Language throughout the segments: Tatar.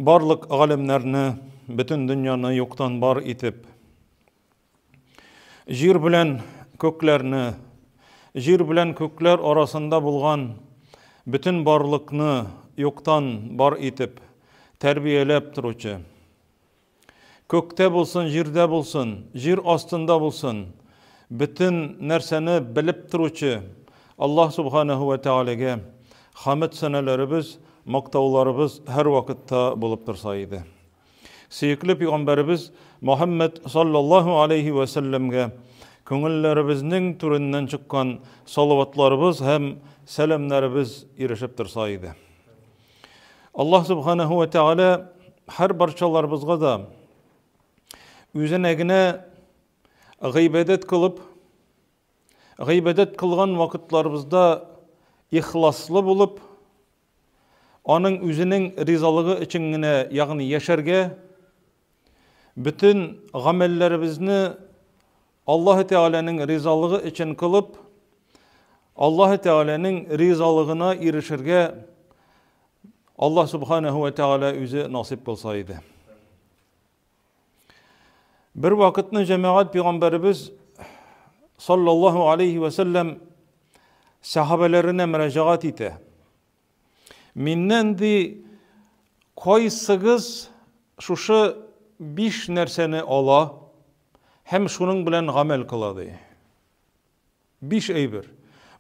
Барлык галәмнәрне, бөтен дөньяны юктан бар итеп, җир белән күкләрне, җир белән күкләр арасында булган бөтен барлыкны юктан бар итеп, тәрбияләп торучы, Күктә булсын, җирдә булсын, җир астында булсын, бөтен нәрсәне белеп торучы Аллаһ Субханаһу вә Тәгаләгә хәмд сәнәләребез, мактауларыбыз һәрвакытта булып торса иде. Сөекле пәйгамбәребез Мөхәммәд саллаллаһу алейхи вә сәлләмгә күңелләребезнең түреннән чыккан салаватларыбыз һәм сәламнәребез ирешеп торса иде. Аллаһ Субханаһу ва Тәгалә һәр барчаларыбызга да үзенә генә гыйбадәт кылып, гыйбадәт кылган вакытларыбызда ихласлы булып, аның үзенең ризалыгы өчен генә, ягъни яшәргә, бөтен гамәлләребезне Аллаһы Тәгаләнең ризалыгы өчен кылып, Аллаһы Тәгаләнең ризалыгына ирешергә Аллаһ Субханаһу ва Тәгалә үзе насыйп кылса иде. Бер вакытны җәмәгать пәйгамбәребез саллаллаһу алейхи ва сәлләм сәхабәләренә мөрәҗәгать итә. Миннән ди кайсыгыз шушы биш нәрсәне ала һәм шуның белән гамәл кыла ди. Биш әйбер.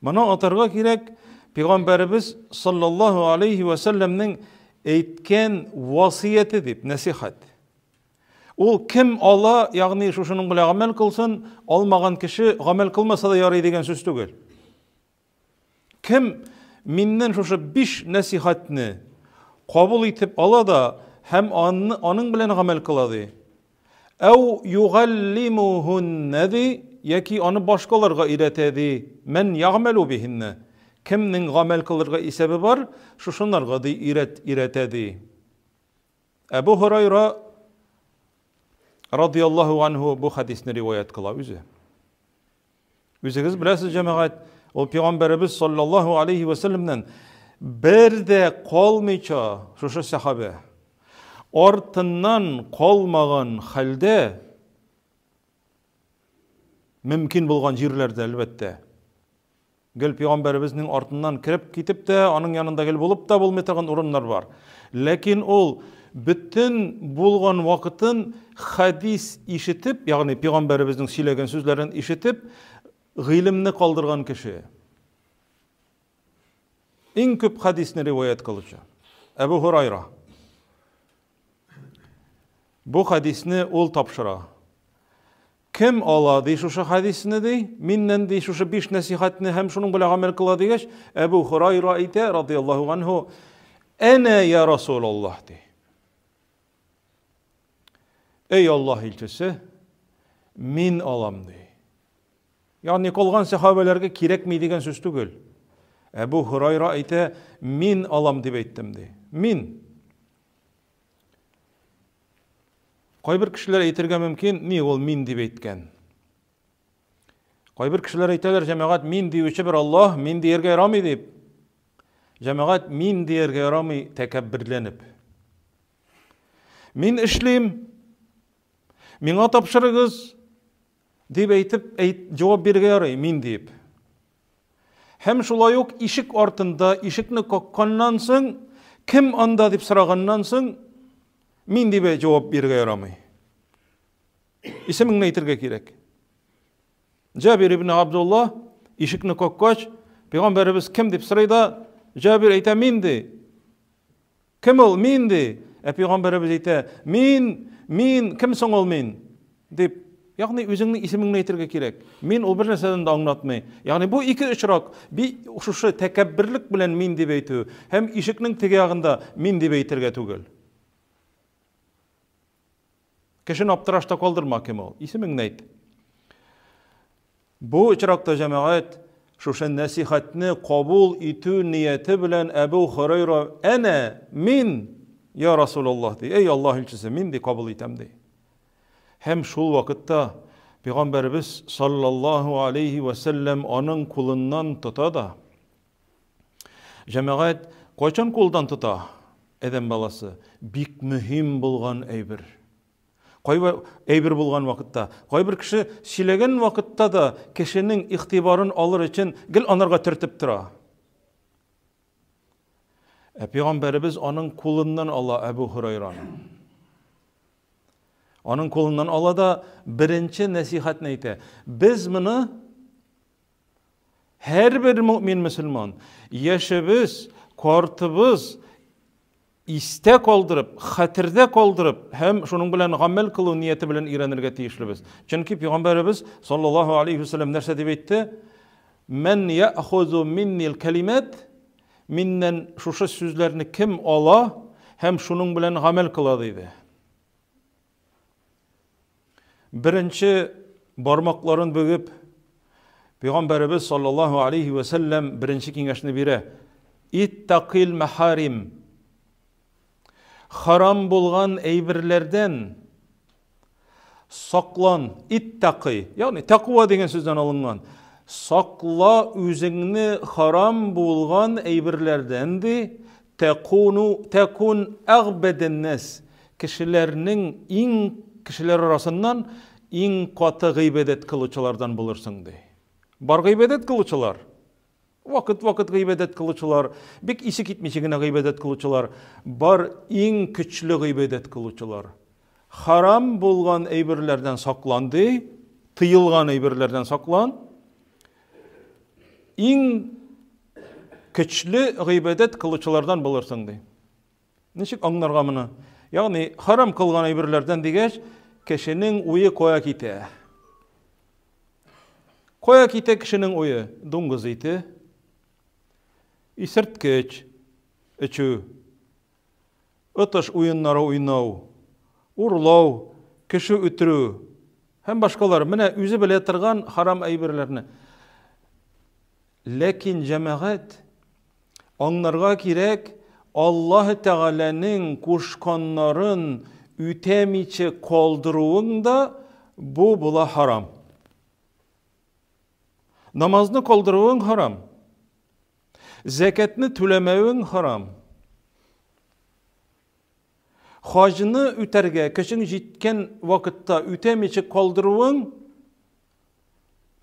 Моны атарга кирәк, Пәйгамбәребез саллаллаһу алейхи ва сәлләмнең әйткән васыяте дип, нәсихәт. Ул кем ала, ягъни шушының белән гамәл кылсын, алмаган кеше гамәл кылмаса да ярый дигән сүз түгел. Кем миннән шушы биш нәсихәтне кабул итеп ала да һәм аны, аның белән гамәл кыла ди. Әу югаллимухунна ди, яки аны башкаларга өйрәтә ди. Мән ягъмәлу бихинна. Кемнең гамәл кылырга исәбе бар, шушынарга ди өйрәт, өйрәтә ди. Әбу Һурайра радияллаһу анһу бу хәдисне риваять кыла үзе. Үзегез беләсез, җәмәгать, ул пәйгамбәребез саллаллаһу алейхи ва сәлләмнән бер дә калмыйча шушы сәхабә артыннан калмаган хәлдә мөмкин булган җирләрдә, әлбәттә, Гел пәйгамбәребезнең артыннан кереп китеп тә, аның янында гел булып та булмый торган урыннар бар. Ләкин ул бөтен булган вакытын хәдис ишетеп, ягъни пәйгамбәребезнең сөйләгән сүзләрен ишетеп, гыйлемне калдырган кеше. Иң күп хәдисне риваять кылучы Әбу Һурайра. Бу хәдисне ул тапшыра. Кем ала, ди, шушы хәдисне, ди, миннән, ди, шушы биш нәсихәтне һәм шуның белән гамәл кыла дигәч, Әбу Хурайра әйтә, радияллаһу анһу, Әнә я Расулаллаһ, ди. Эй Аллаһ илчесе, мин алам, ди. Ягъни калган сәхабәләргә кирәкми дигән сүз түгел. Әбу Хурайра әйтә, мин алам дип әйттем, ди. Мин. Кайбер кешеләр әйтергә мөмкин, ни ул мин дип әйткән. Кайбер кешеләр әйтәләр, җәмәгать мин диюче бер Аллаһ, мин дияргә ярамый дип. Җәмәгать мин дияргә ярамый тәкәбберләнеп. Мин эшлим, миңа тапшырыгыз дип әйтеп, әйт, җавап бирергә ярый, мин дип. Һәм шулай ук ишек артында ишекне какканнан соң, кем анда дип сораганнан соң, мин дип җавап бирергә ярамый. Исемеңне әйтергә кирәк. Җабир ибн Абдулла ишекне каккач, пәйгамбәребез кем дип сорый да, Җабир әйтә, мин ди. Кем ул? Мин, ди. Ә пәйгамбәребез әйтә, мин, мин, кем соң ул мин? Дип, ягъни үзеңнең исемеңне әйтергә кирәк. Мин ул бер нәрсәдән дә аңлатмый. Ягъни бу ике очрак, би шушы тәкәбберлек белән мин дип әйтү һәм ишекнең теге ягында мин дип әйтергә түгел. Кешене аптырашта калдырма, кем ул? Исемеңне әйт. Бу очракта җәмәгать шушы нәсихәтне кабул итү нияте белән Әбу Хурайра әнә мин я Расулаллаһ ди. Эй Аллаһ илчесе, мин ди кабул итәм ди. Һәм шул вакытта Пәйгамбәребез саллаллаһу алейхи ва сәлләм аның кулыннан тота да Җәмәгать кайчан кулдан тота адәм баласы? Бик мөһим булган әйбер. Кайбер әйбер булган вакытта, кайбер кеше сөйләгән вакытта да кешенең игътибарын алыр өчен гел анарга төртеп тора. Ә пәйгамбәребез аның кулыннан ала Әбу Һурайраны. Аның кулыннан ала да беренче нәсихәтне әйтә. Без моны һәрбер мөмин мөселман яшебез, картыбыз истә калдырып, хәтердә калдырып һәм шуның белән гамәл кылу нияте белән өйрәнергә тиешлебез. Чөнки пәйгамбәребез саллаллаһу алейхи вәсәлләм нәрсә дип әйтте? Мән яхузу миннил калимат, миннән шушы сүзләрне кем ала һәм шуның белән гамәл кыла диде. Беренче бармакларын бөгеп, Пәйгамбәребез саллаллаһу алейхи вә сәлләм беренче киңәшне бирә. Иттакил махарим. Харам булган әйберләрдән саклан, иттакый, ягъни тәкъва дигән сүздән алынган. Сакла үзеңне харам булган әйберләрдән ди, тәкуну тәкун әгъбәдән нас. Кешеләрнең иң кешеләр арасыннан иң каты гыйбадәт кылучылардан булырсың, ди. Бар гыйбадәт кылучылар, вакыт-вакыт гыйбадәт кылучылар, бик исе китмичә генә гыйбадәт кылучылар, бар иң көчле гыйбадәт кылучылар. Харам булган әйберләрдән саклан, ди, тыелган әйберләрдән саклан. Иң көчле гыйбадәт кылучылардан булырсың, ди. Ничек аңларга моны? Ягъни, харам кылган әйберләрдән дигәч, кешенең уе кая китә? Кая китә кешенең уе? Дуңгыз ите, исерткеч эчү, отыш уеннары уйнау, урлау, кеше үтерү һәм башкалар. Менә үзе белә торган харам әйберләрне. Ләкин җәмәгать аңларга кирәк, Аллаһ Тәгаләнең кушканнарын үтәмичә калдыруың да бу була харам. Намазны калдыруың харам. Зәкәтне түләмәвең харам. Хаҗны үтәргә көчең җиткән вакытта үтәмичә калдыруың,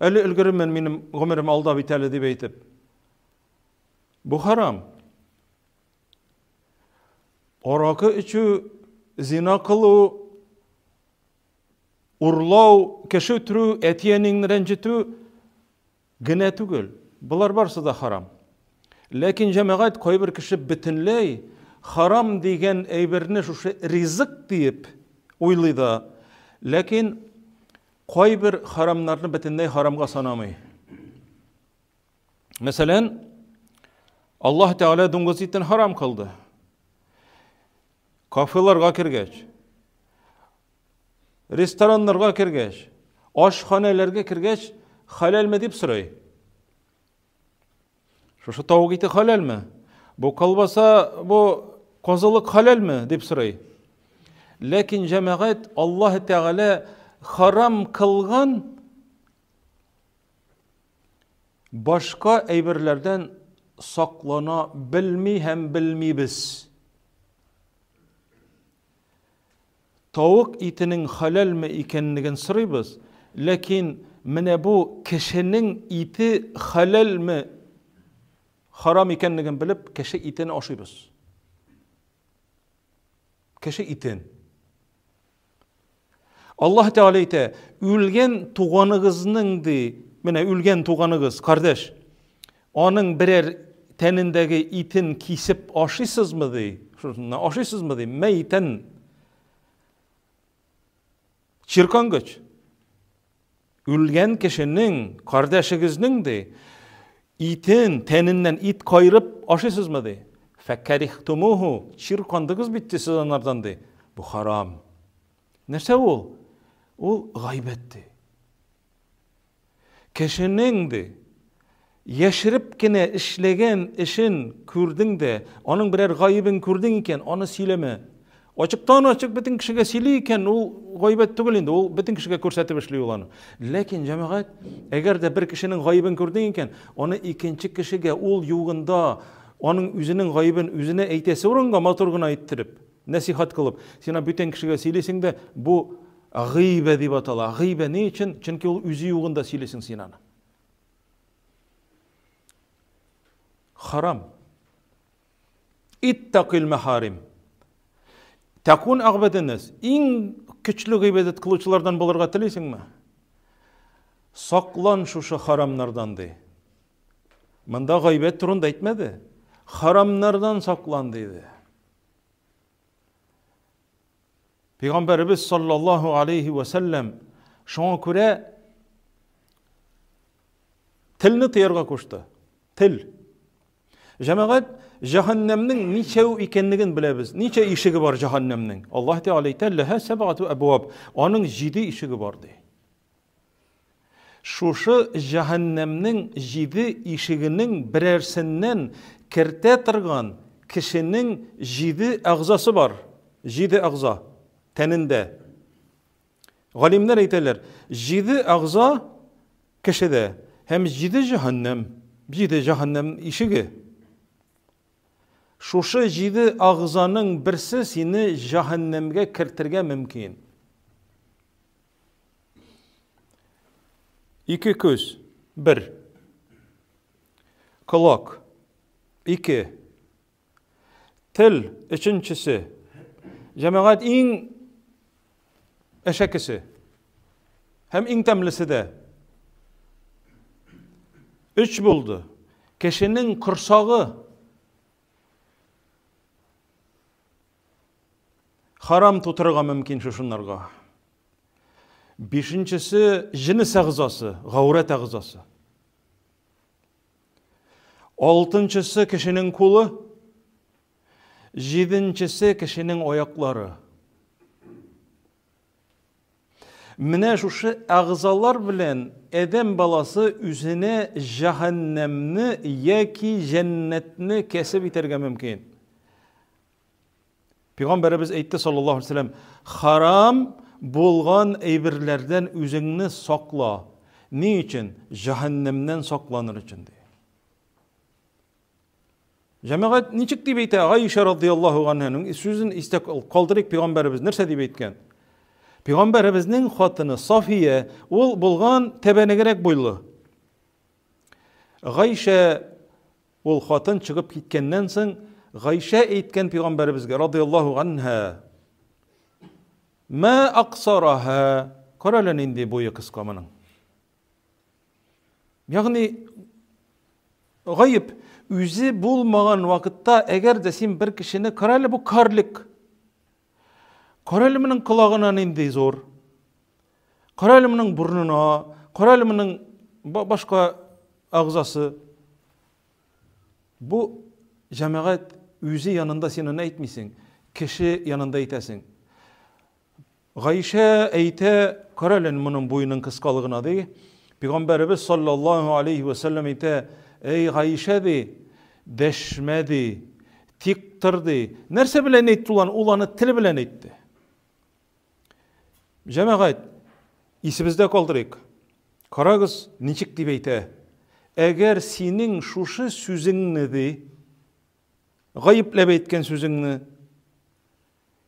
әле өлгерермен, минем гомерем алда бит әле дип әйтеп. Бу харам. Аракы эчү, зина кылу, урлау, кеше үтерү, әти-әниңне рәнҗетү генә түгел. Болар барысы да харам. Ләкин җәмәгать кайбер кеше бөтенләй харам дигән әйберне шушы ризык диеп уйлый да, ләкин кайбер харамнарны бөтенләй харамга санамый. Мәсәлән, Аллаһ Тәгалә дуңгыз итен харам кылды. Кафеларга кергәч, рестораннарга кергәч, ашханәләргә кергәч, хәләлме дип сорый. Шушы тавык ите хәләлме? Бу колбаса, бу козылык хәләлме дип сорый. Ләкин җәмәгать Аллаһ Тәгалә харам кылган башка әйберләрдән саклана белми һәм белмибез. Тавык итенең хәләлме икәнлеген сорыйбыз, ләкин менә бу кешенең ите хәләлме, харам икәнлеген белеп, кеше итен ашыйбыз. Кеше итен. Аллаһ Тәгалә әйтә, үлгән туганыгызның ди, менә үлгән туганыгыз, кардәш, аның берәр тәнендәге итен кисеп ашыйсызмы ди? Шушыннан ашыйсызмы ди? Мәйтән. Чиркангыч. Үлгән кешенең, кардәшегезнең ди, итен, тәненнән ит кайрып ашыйсызмы ди? Фәкәрихтумуху, чиркандыгыз бит ди сез анардан ди. Бу харам. Нәрсә ул? Ул гайбәт ди. Кешенең ди, яшереп кенә эшләгән эшен күрдең дә, аның берәр гаебен күрдең икән, аны сөйләмә. Ачыктан ачык бөтен кешегә сөйли икән, ул гайбәт түгел инде, ул бөтен кешегә күрсәтеп эшли ул аны. Ләкин җәмәгать, әгәр дә бер кешенең гаебен күрдең икән, аны икенче кешегә ул югында Аның үзенең гаебен үзенә әйтәсе урынга матур гына әйттереп, нәсихәт кылып, син аны бүтән кешегә сөйлисең дә, бу гыйбә дип атала. Гыйбә ни өчен? Чөнки ул үзе югында сөйлисең син аны. Харам. Иттакил махарим. Тәкун агбәдәннәс. Иң көчле гыйбадәт кылучылардан булырга телисеңме? Саклан шушы харамнардан ди. Монда гайбәт турында әйтмәде. Харамнардан саклан диде. Пәйгамбәребез саллаллаһу алейхи ва сәлләм шуңа күрә телне тыярга кушты. Тел. Җәмәгать, җәһәннәмнең ничәү икәнлеген беләбез. Ничә ишеге бар җәһәннәмнең? Аллаһ Тәгалә әйтә, ләһә сәбгату әбваб. Аның җиде ишеге бар ди. Шушы җәһәннәмнең җиде ишегенең берәрсеннән кертә торган кешенең җиде әгъзасы бар. Җиде әгъза тәнендә. Галимнәр әйтәләр, җиде әгъза кешедә һәм җиде җәһәннәм, җиде җәһәннәм ишеге. Шушы җиде әгъзаның берсе сине җәһәннәмгә кертергә мөмкин. Ике күз, бер. Колак, ике. Тел, өченчесе. Җәмәгать иң әшәкесе һәм иң тәмлесе дә. Өч булды. Кешенең корсагы харам тутырырга мөмкин шушыннарга. Бишенчесе җенес әгъзасы, гаурәт әгъзасы. Алтынчысы кешенең кулы, җиденчесе кешенең аяклары. Менә шушы әгъзалар белән адәм баласы үзенә җәһәннәмне яки җәннәтне кәсеп итәргә мөмкин. Пәйгамбәребез әйтте саллаллаһу алейһи вәсәлләм, харам булган әйберләрдән үзеңне сакла. Ни өчен? Җәһәннәмнән сакланыр өчен ди. Җәмәгать ничек дип әйтә? Аиша радияллаһу анһаның сүзен истә калдырыйк, пәйгамбәребез нәрсә дип әйткән? Пәйгамбәребезнең хатыны Сафия, ул булган тәбәнегрәк буйлы. Гайшә Ул хатын чыгып киткәннән соң, Гайшә әйткән пәйгамбәребезгә, радияллаһу анһа, Мә аксараһа, кара әле нинди буе кыска моның. Ягъни гаеп үзе булмаган вакытта, әгәр дә син бер кешене, кара әле бу карлик, кара әле моның колагына нинди зур, кара әле моның борынына, кара әле моның башка әгъзасы. Бу җәмәгать үзе янында син аны әйтмисең, кеше янында әйтәсең. Гайшә әйтә, кара әле моның буеның кыскалыгына ди. Пәйгамбәребез саллаллаһу алейхи ва сәлләм әйтә, эй Гайшә ди, дәшмә ди, тик тор ди. Нәрсә белән әйтте ул аны? Ул аны теле белән әйтте. Җәмәгать, исебездә калдырыйк. Карагыз, ничек дип әйтә. Әгәр синең шушы сүзеңне ди, гаепләп әйткән сүзеңне,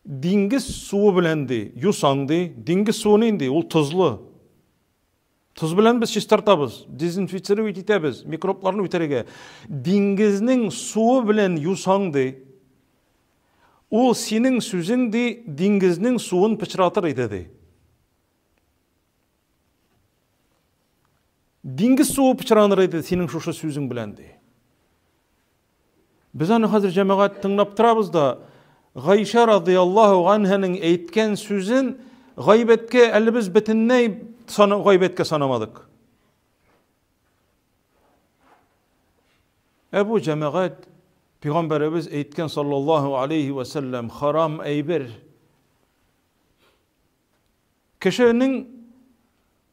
диңгез суы белән ди, юсаң ди, диңгез суы нинди? Ул тозлы. Тоз белән без чистартабыз, дезинфицировать итәбез, микробларны үтерергә. Диңгезнең суы белән юсаң ди, ул синең сүзең ди, диңгезнең суын пычратыр иде ди. Диңгез суы пычраныр иде синең шушы сүзең белән ди. Без аны хәзер җәмәгать тыңлап торабыз да, Гайшә радияллаһу анһаның әйткән сүзен гайбәткә әле без бөтенләй сана, гайбәткә санамадык. Ә бу җәмәгать пәйгамбәребез әйткән саллаллаһу алейхи ва сәлләм харам әйбер. Кешенең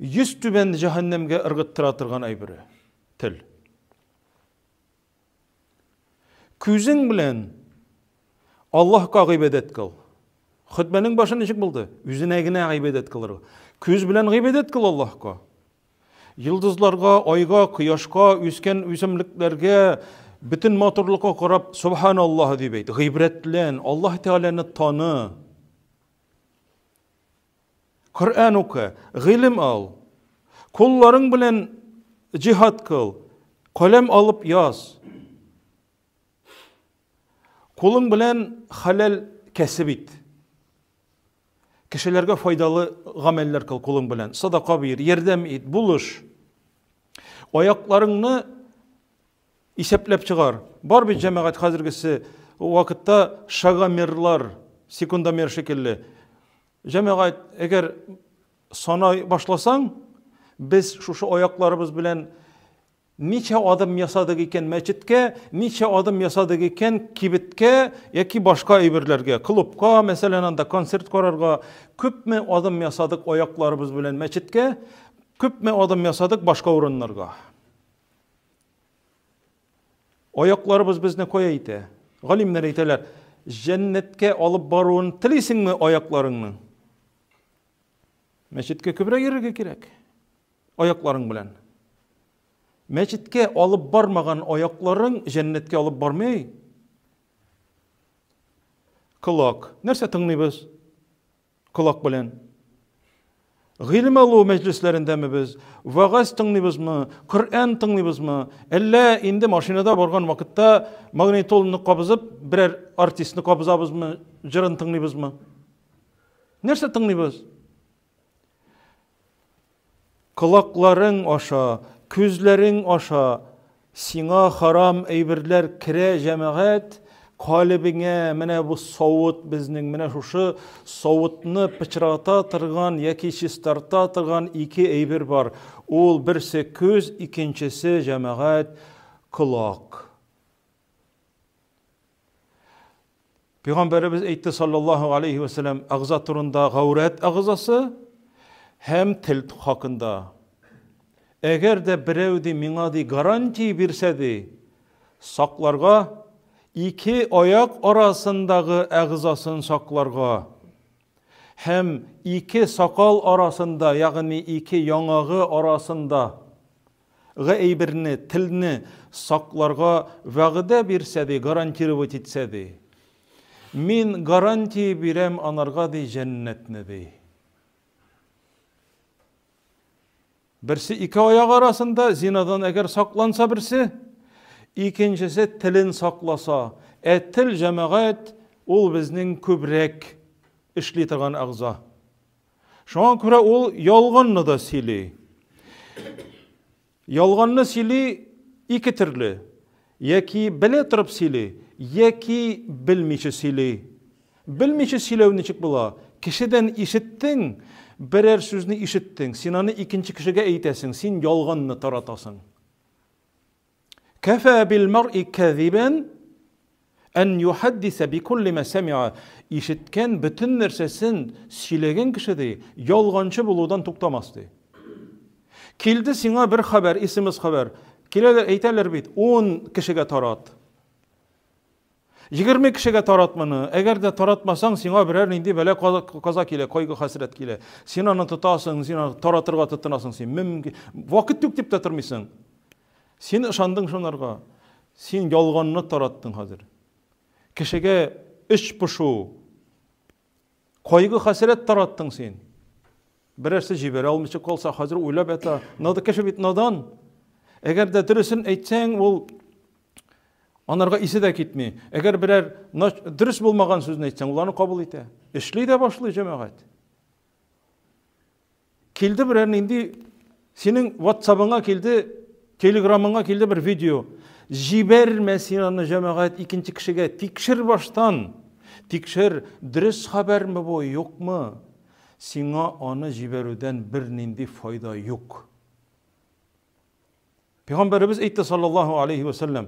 йөз түбән җәһәннәмгә ыргыттыра торган әйбере тел. Күзең белән Аллаһка гыйбадәт кыл. Хөтбәнең башы ничек булды? Үзенә генә гыйбадәт кылырга. Күз белән гыйбадәт кыл Аллаһка. Йолдызларга, айга, кояшка, үскән үсемлекләргә, Бөтен матурлыкка карап, Субханаллаһ дип әйт, гыйбрәтлән, Аллаһ Тәгаләне таны. Коръән укы, гыйлем ал. Кулларың белән җиһад кыл, каләм алып яз. Кулың белән хәләл кәсеп ит. Кешеләргә файдалы гамәлләр кыл кулың белән. Садака бир, ярдәм ит, булыш. Аякларыңны исәпләп чыгар. Бар бит җәмәгать хәзергесе вакытта шагомерлар, секундомер шикелле. Җәмәгать, әгәр санай башласаң, без шушы аякларыбыз белән ничә адым ясадык икән мәчеткә, ничә адым ясадык икән кибеткә яки башка әйберләргә, клубка, мәсәлән, анда концерт карарга, күпме адым ясадык аякларыбыз белән мәчеткә, күпме адым ясадык башка урыннарга. Аякларыбыз безне кая итә? Галимнәр әйтәләр, җәннәткә алып баруын телисеңме аякларыңның? Мәчеткә күбрәк йөрергә кирәк. Аякларың белән. Мәчеткә алып бармаган аякларың җәннәткә алып бармый. Колак. Нәрсә тыңлыйбыз? Колак белән. Гыйлем алу мәҗлесләрендәме без? Вагаз тыңлыйбызмы? Коръән тыңлыйбызмы? Әллә инде машинада барган вакытта магнитолны кабызып, берәр артистны кабызабызмы, җырын тыңлыйбызмы? Нәрсә тыңлыйбыз? Колакларың аша, күзләрең аша сиңа харам әйберләр керә, җәмәгать, калебеңә менә бу савыт безнең, менә шушы савытны пычрата торган яки чистарта торган ике әйбер бар. Ул берсе күз, икенчесе, җәмәгать, колак. Пәйгамбәребез әйтте саллаллаһу алейхи ва сәлләм әгъза турында гаурәт әгъзасы һәм тел хакында. Әгәр дә берәү ди миңа ди гарантия бирсә ди, сакларга ике аяк арасындагы әгъзасын сакларга һәм ике сакал арасында, ягъни ике яңагы арасында Гы әйберне, телне сакларга вәгъдә бирсә ди, гарантировать итсә ди. Мин гарантия бирәм анарга ди җәннәтне ди. Берсе ике аяк арасында зинадан әгәр сакланса берсе, икенчесе телен сакласа. Ә тел җәмәгать ул безнең күбрәк эшли торган әгъза. Шуңа күрә ул ялганны да сөйли. Ялганны сөйли ике төрле. Яки белә торып сөйли, яки белмичә сөйли. Белмичә сөйләү ничек була? Кешедән ишеттең, берәр сүзне ишеттең, син аны икенче кешегә әйтәсең, син ялганны таратасың. Кәфә бил мар'i кәзибән ән юхаддиса бикулли ма сәмиа. Ишеткән бөтен нәрсәсен сөйләгән кеше ди, ялганчы булудан туктамас ди. Килде сиңа бер хәбәр, смс хәбәр. Киләләр, әйтәләр бит, 10 кешегә тарат. 20 кешегә тарат моны. Әгәр дә таратмасаң, сиңа берәр нинди бәла каза килә, кайгы хәсрәт килә. Син аны тотасың, син аны таратырга тотынасың син. Мөмкин. Вакыт юк дип тә тормыйсың. Син ышандың шунарга. Син ялганны тараттың хәзер. Кешегә эч пошу, кайгы хәсрәт тараттың син. Берәрсе җибәрә алмыйча калса, хәзер уйлап ята. Нада кеше бит надан. Әгәр дә дөресен әйтсәң, ул анарга исе дә китми. Әгәр берәр дөрес булмаган сүзне әйтсәң, ул аны кабул итә. Эшли дә башлый җәмәгать. Килде берәр нинди синең WhatsApp-ыңа килде, Телеграмыңа килде бер видео. Җибәрмә син аны җәмәгать икенче кешегә. Тикшер баштан. Тикшер, дөрес хәбәрме бу, юкмы? Сиңа аны җибәрүдән бернинди файда юк. Пәйгамбәребез әйтте саллаллаһу алейхи ва сәлләм.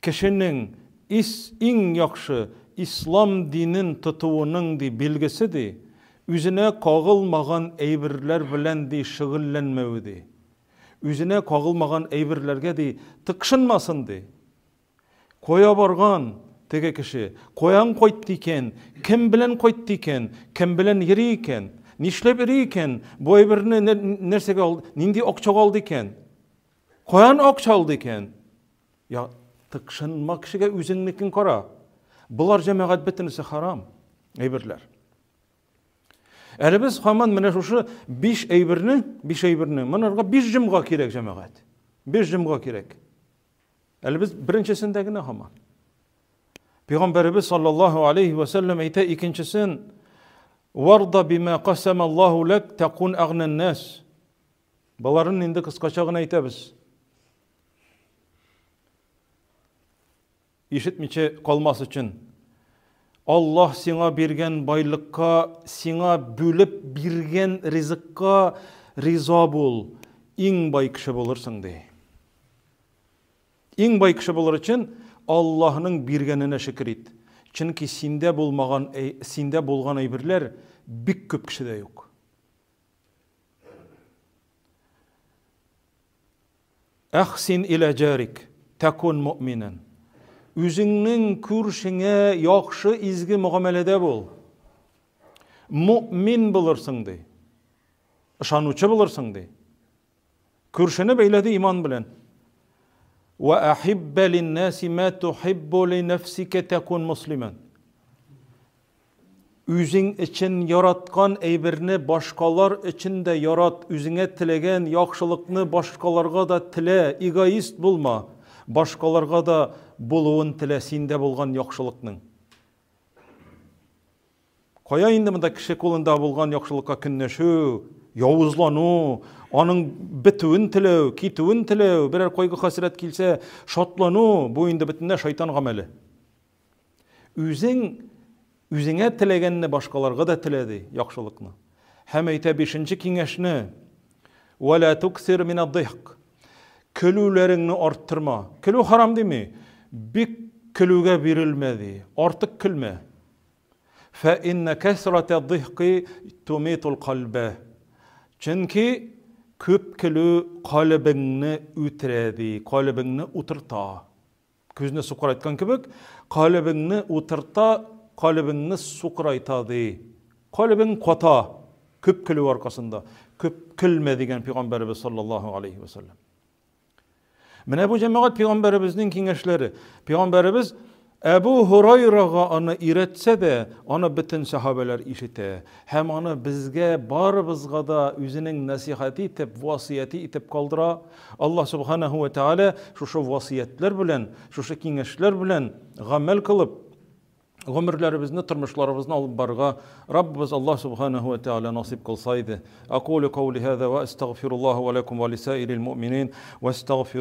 Кешенең ис иң яхшы ислам динен тотуының ди билгесе ди, үзенә кагылмаган әйберләр белән ди шөгыльләнмәве ди. Үзенә кагылмаган әйберләргә ди тыкшынмасын ди. Кая барган теге кеше, каян кайтты икән, кем белән кайтты икән, кем белән йөри икән, нишләп йөри икән, бу әйберне нәрсәгә алды, нинди акчага алды икән? Каян акча алды икән? Я, тыкшынма кешегә үзеңнекен кара. Болар җәмәгать бөтенесе харам әйберләр. Әле без һаман менә шушы биш әйберне, биш әйберне, монарга биш җомга кирәк җәмәгать. Биш җомга кирәк. Әле без беренчесендә генә һаман. Пәйгамбәребез саллаллаһу алейхи ва сәлләм әйтә икенчесен, Варда бима касама Аллаһу лак такун агнан нас. Боларын инде кыскача гына әйтәбез. Ишетмичә калмас өчен. Аллаһ сиңа биргән байлыкка, сиңа бүлеп биргән ризыкка риза бул, иң бай кеше булырсың, ди. Иң бай кеше булыр өчен Аллаһның биргәненә шөкер ит. Чөнки синдә булмаган, синдә булган әйберләр бик күп кешедә юк. Әхсин илә җарик, тәкун мөэминән. Үзеңнең күршеңә яхшы изге мөгамәләдә бул. Мөэмин булырсың ди. Ышанучы булырсың ди. Күршене бәйләде иман белән. Вә әхиббә линнәси мә тухиббу ли нәфсикә тәкун муслимән. Үзең өчен яраткан әйберне башкалар өчен дә ярат, үзеңә теләгән яхшылыкны башкаларга да телә, эгоист булма, башкаларга да булуын телә синдә булган яхшылыкның. Кая инде монда кеше кулында булган яхшылыкка көнләшү, явызлану, аның бетүен теләү, китүен теләү, берәр кайгы-хәсрәт килсә, шатлану, бу инде бөтенләй шайтан гамәле. Үзең үзеңә теләгәнне башкаларга да телә ди, яхшылыкны. Һәм әйтә бишенче киңәшне, Вәлә туксир минад-дыхк. Көлүләреңне арттырма. Көлү харам дими. Бик көлүгә бирелмә ди. Артык көлмә. Фә инна кәсрәтә дыхки тумитул кальбә. Чөнки күп көлү калебеңне үтерә ди, калебеңне утырта. Күзне сукырайткан кебек, калебеңне утырта, калебеңне сукырайта, ди. Калебең ката, күп көлү аркасында. Күп көлмә, дигән пәйгамбәребез саллаллаһу алейхи ва саллям. Менә бу җәмәгать пәйгамбәребезнең киңәшләре. Пәйгамбәребез Әбу Һурайрага аны өйрәтсә дә, аны бөтен сәхабәләр ишетә. Һәм аны безгә барыбызга да үзенең нәсихәте итеп, васыяте итеп калдыра. Аллаһ Субханаһу ва Тәгалә шушы васыятьләр белән, шушы киңәшләр белән гамәл кылып, гомерләребезне, тормышларыбызны алып барырга Раббыбыз Аллаһ Субханаһу ва Тәгалә насыйп кылса иде. Акулю каули һаза ва астагфируллаһа ва лакум ва лисаирил муъминин ва астагфиру.